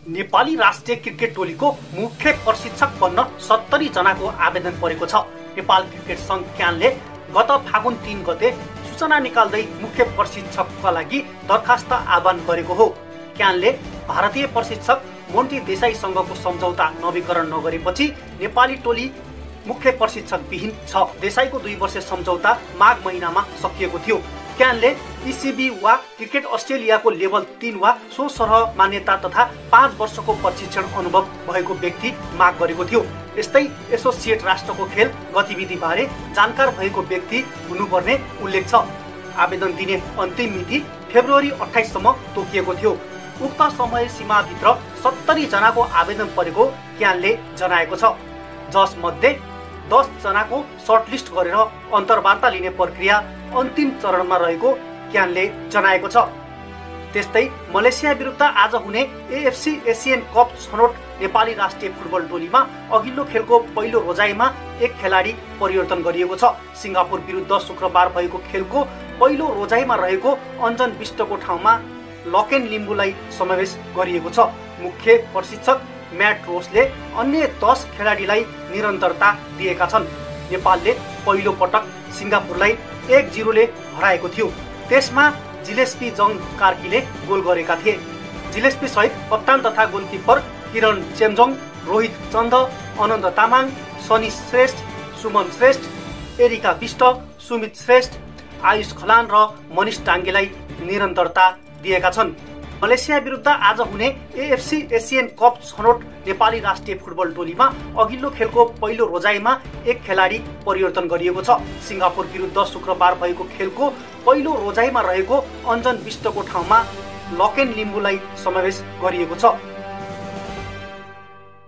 नेपाली राष्ट्रिय क्रिकेट टोलीको मुख्य प्रशिक्षक बन्न 70 जनाको आवेदन परेको छ। नेपाल क्रिकेट संघ क्यानले गत फागुन 3 गते सूचना निकाल्दै मुख्य प्रशिक्षकका लागि दरखास्त आह्वान गरेको हो। क्यानले भारतीय प्रशिक्षक मोन्टी देसाईसँगको सम्झौता नवीकरण नगरेपछि नेपाली टोली मुख्य प्रशिक्षक विहीन छ। देसाईको 2 वर्ष सम्झौता माघ महिनामा सकिएको थियो। क्यानले इसिबी वा क्रिकेट अस्ट्रेलियाको लेभल 3 वा सो सरह मान्यता तथा 5 वर्षको प्रशिक्षण अनुभव भएको व्यक्ति माग गरेको थियो। यस्तै एसोसिएट राष्ट्रको खेल गतिविधि बारे जानकार भएको व्यक्ति हुनुपर्ने उल्लेख छ। आवेदन दिने अन्तिम मिति फेब्रुअरी 28 सम्म तोकिएको थियो। उक्त समय सीमाभित्र 70 जनाको आवेदन परेको क्यानले जनाएको छ, जसमध्ये 10 जनाको सर्टलिस्ट गरेर अन्तर्वार्ता लिने प्रक्रिया अन्तिम चरणमा रहेको क्यानले जनाएको छ। त्यस्तै मलेसिया विरुद्ध आज हुने एएफसी एसियन कप छनौट नेपाली राष्ट्रिय फुटबल टोलीमा अघिल्लो खेलको पहिलो रोजाइमा एक खेलाडी परिवर्तन गरिएको छ। सिङ्गापुर विरुद्ध शुक्रबार भएको खेलको पहिलो रोजाइमा रहेको अञ्जन विष्टको ठाउँमा लकेन लिम्बूलाई समावेश गरिएको छ। मुख्य प्रशिक्षक म्याट रोसले अन्य 10 खेलाडीलाई निरन्तरता दिएका छन्। नेपालले पहिलो पटक सिङ्गापुरलाई 1-0 ले हराएको थियो। त्यसमा जिलेस्पी जङ कार्कीले गोल गरेका थिए। जिलेस्पी सहित कप्तान तथा गोलकिपर किरण चेम्जोङ, रोहित चन्द, अनन्द तामाङ, सनी श्रेष्ठ, सुमन श्रेष्ठ, एरिका विष्ट, सुमित श्रेष्ठ, आयुष खलान र मनिष टाङ्गेलाई निरन्तरता दिएका छन्। मलेसिया विरुद्ध आज हुने एएफसी एसियन कप छनौट नेपाली राष्ट्रिय फुटबल टोलीमा अघिल्लो खेलको पहिलो रोजाइमा एक खेलाडी परिवर्तन गरिएको छ। सिङ्गापुर विरुद्ध शुक्रबार भएको खेलको पहिलो रोजाइमा रहेको अञ्जन विष्टको ठाउँमा लकेन लिम्बूलाई समावेश गरिएको छ।